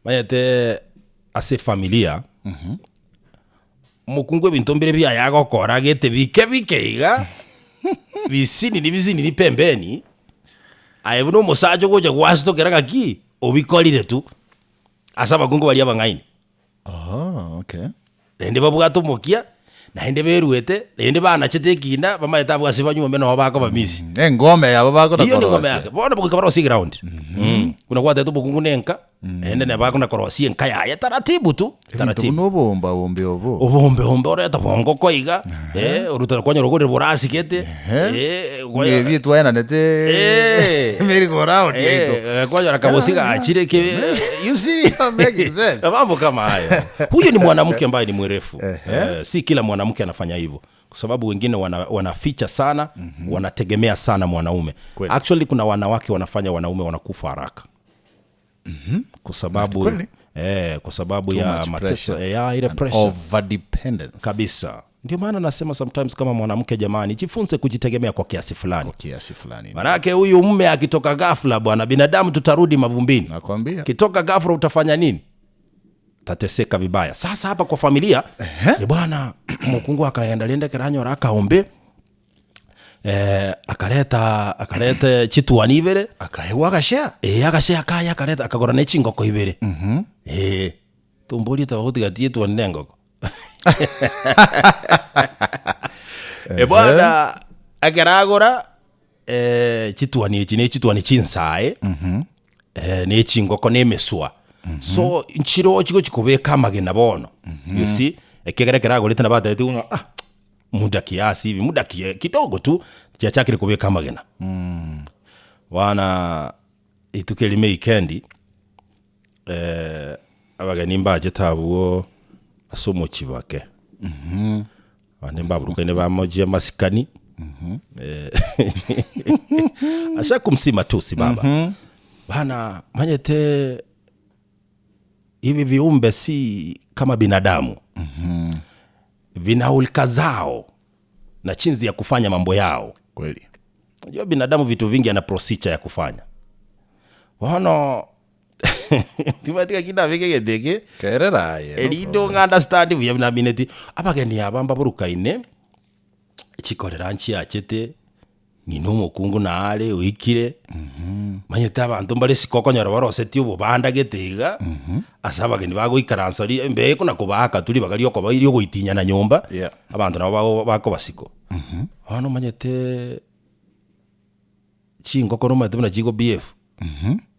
Omanyete ase efamilia, omokungu ebinto mbire biaye agokora gete bike bike iga, bisinini bisinini pembeni, aye buna omosacha ogocha gwasitokera ng'aki, obikorire tu, ase abakungu baria abang'aini. Oh, okay. Naende babwate omokia, naende beruete, naende banachete ekina, bamaete abwo ase banyuome nabo bakoba misi. Engome yabo bakona Eyio nengome korosia. yake. Bono goika barosie eground. Buna gwatebete omokungu na enka, naende nabo akona korosia enka yaye taratibu tu, Ebinto taratibu. buna oboombaombe obo. Oboombeombe oreta bongoko iga, eh, orutana kwanyora ogorire borasigete, Ehe. eh, Buna ebi twaenanete Eh. merry go round yaito. Eh, kwanyora kabosi gachire ke you see Making sense. mambo kama hayo huyu ni mwanamke ambaye ni mwerefu eh, si kila mwanamke anafanya hivyo kwa sababu wengine wana, wanaficha sana wanategemea sana mwanaume Kweli. actually kuna wanawake wanafanya wanaume wanakufa haraka kwa sababu Kweli. eh, kwa sababu Too ya much mateso pressure eh, ya ile and pressure Overdependence. kabisa ndio maana nasema sometimes kama mwanamke jamani jifunze kujitegemea kwa kiasi fulani Kiasi fulani. manake huyu mme akitoka ghafla bwana binadamu tutarudi mavumbini Nakwambia. kitoka ghafla utafanya nini tateseka vibaya sasa hapa kwa familia ni bwana mukungu akaenda rende keranyora akaombe eh, akaleta akaleta chituani ibere Akaegwa agashare. eh, agashare kaya akaleta akagora ne chingoko ibere eh, tomborie tabagotigatie etuani na engoko Eh, bwana ekero agora eh, chituani echi ne chituani chinsae eh, ne chingoko na emeswa so nchiro chigochi kobeka amagena bono you see ekiagera ekero agorete nabo atabete ng'a ah muda kiasi hivi muda kie kidogo tu chiachakire kobeka amagena bwana rituko erimo ewikendi abageni mbachete abwo ase omochie bake abande mbaburukaine bamochie amasikani asha kumsima tusi baba bana manyete hivi viumbe si kama binadamu vina hulka zao na chinzi ya kufanya mambo yao Kweli. Unajua binadamu vitu vingi ana procedure ya kufanya. Bono tibatika kina bike geteke Kerera aye. no erindo ng'a understand buya buna mineti abageni aba mbaburukaine chikorera nchiachete ng'ina omokungu naare oikire manyete abanto mbare isiko okonyora barosetie obobanda gete iga ase abageni bagoikaransa ri mbe kona kobaaka tu ribaga ria okoba riogoitinyana nyomba Yeah. abanto nabo bago bakoba siko. Bono omanyete chingoko nomanyete buna chigo behave,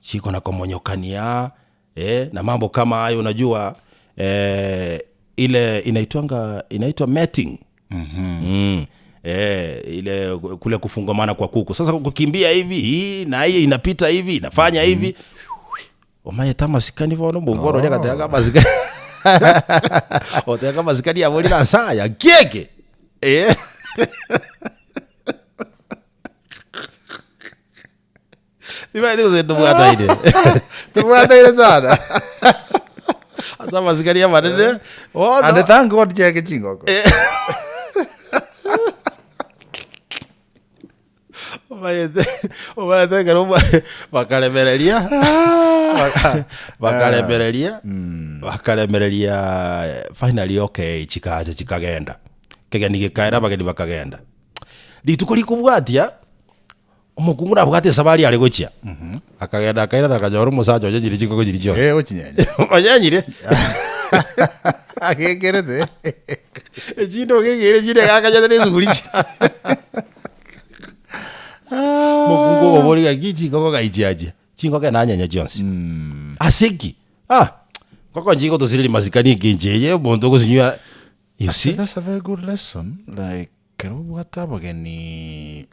chikona komonyokania eh, na mambo kama hayo unajua eh, ile inaitwanga inaitwa mating mm. Eh, ile kule kufungamana kwa kuku sasa kukimbia hivi hii na hii inapita hivi inafanya hivi omanyete amasikani bono omongwana oria agateba ng'a amasikani oteba ng'a amasikani aborire ase aya nki eke? Eh. Timanyeti gose ntobwataine. Tobwataine sana. Ase amasikani amanene, bono. And thank God chiake chingoko. Omanyete omanyete ekero omo- bakaremereria baka- bakaremereria bakaremereria finally okay chikacha chikagenda ekegeni gekaera abageni bakagenda. Rituko rikobwatia, omokungu nabwate esabari are gochia, akagenda akairana akanyora omosacha onyenyire chingoko chiria chionsi. Eh, ochinyenya. Onyenyire. Agekerete. Echinde ogekeire echinde egakanyete na esuguri chi. Mokungu okoboria ng'aki chingoko ng'ai chiachia, chingoko enanyenya chionsi. Ase ki? Ah, ngoko nchigotosireria masikani engencho eye omonto ogosinywa you see. That's a very good lesson like ekero obwate abageni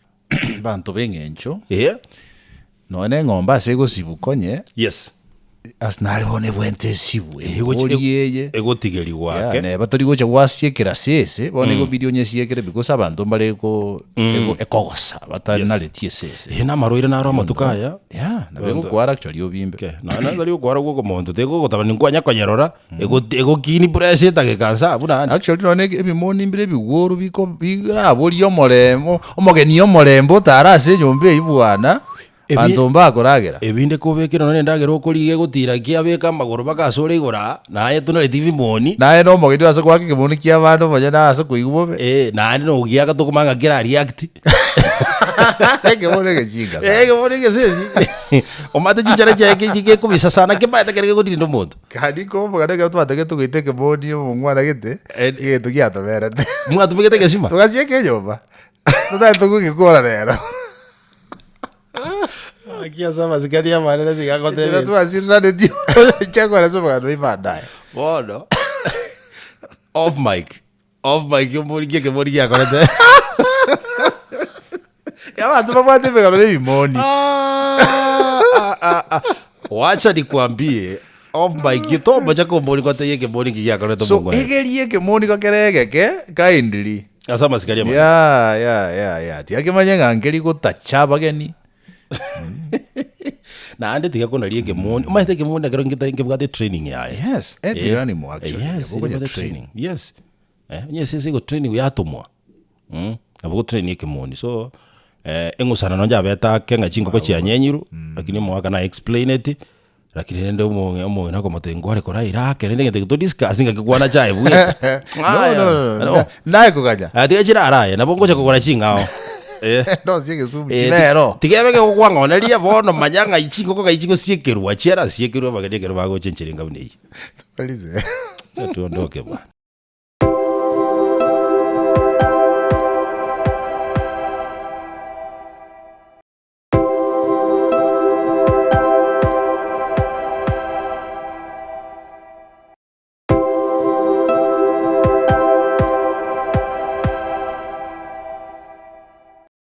abanto b'eng'encho Eeh. Nonya na eng'ombe ase egosibwa konye, Yes. ase nare bono ebwente esibwe, Egochi- embori eye. Egotigerigwa Yeah, ake. neba tori gocha gwasiekera sese, bono egobidi onyesiekere because abanto mbare ko ego- ekogosa batanareti esese. Eye namarwaire naro amatuko aya. Yeah, nabo egokwara actually obimbe. Okay, nonya na tari gokwara gwoka omonto, tegogotaba ninkwanya konyerora, ego- egokini pressure etageka nsa abwo naende. Actually nonya na ebimoni mbire ebigworu biko biraborie omorembe, omogeni omorembe otare ase enyomba eywo bwana. Banto mbakoragera. Ebinde kobekera nonya endagera okorigia egotira ki abeke amagoro mpaka ase ore igoro aa, naye tonareti bimoni. Naye na omogeni ase goaka ekemoni kia abande omonyene ase koigwa bobe. Eh, naende nogiaka tokomanya ng'a kera react. Ekemoni egechinga sana. Eh, ekemoni egesesi. Omanyete chinchara chiaye ki- gekobisa sana kebaete kere kegotirinda omonto. Kani komogana ekero twatagete togaita ekemoni omongwana gete, egento giatoberete. Mwatumegete egesima? Togasieka enyomba, totagete togokekora rero. Gaki ase amasikani amanene tiga Ekero ngotebie. twasiriranetie chakora ase omogano oyo baadaye. Bono, off mic, off mic omborigie ekemoni giakorete. Abanto babwate emegano na ebimoni. Ah, ah, ah, ah. Wacha nikwambie off mic tomocha kombori gotebia ekemoni nki giakorete So omongwana. egerie ekemoni gakere egeke kindly. Ase amasikani amanene. Yeah, yeah, yeah, yeah. Tiga kemanye ng'a nkeri gotacha abageni. Naende tiga konaria ekemoni, omanyete ekemoni ekero ngete nkebwate training yaye. Yes, every animal actually. Yes, nabo okonya ebwate train. training. Yes. Eh, onye esese egotrainiwa yatomwa, mh, nabo ogotrain ekemoni. So, eng'usana nonye yabete ake ng'a chingoko chianyenyirwe, lakini omogaka na explaineti, lakini rende omong'ina omong'ina akomotebia nkware koraira ake rende egento eke to discuss ng'aki kwana chaye bweka. No, no, no, no. Naye koganya. Aya tiga chirare aye, nabo ngocha kogora ching'ao. Eh. Ndosie egesumu Eh, chibero. tiga ebe gegokwang'oneria bono manya ng'ai chingoko ng'ai chigosiekerwa, chiarasiekerwe abageni ekero bagocha enchera enga buna eyio. Tumalize. Acha tuondoke bwana.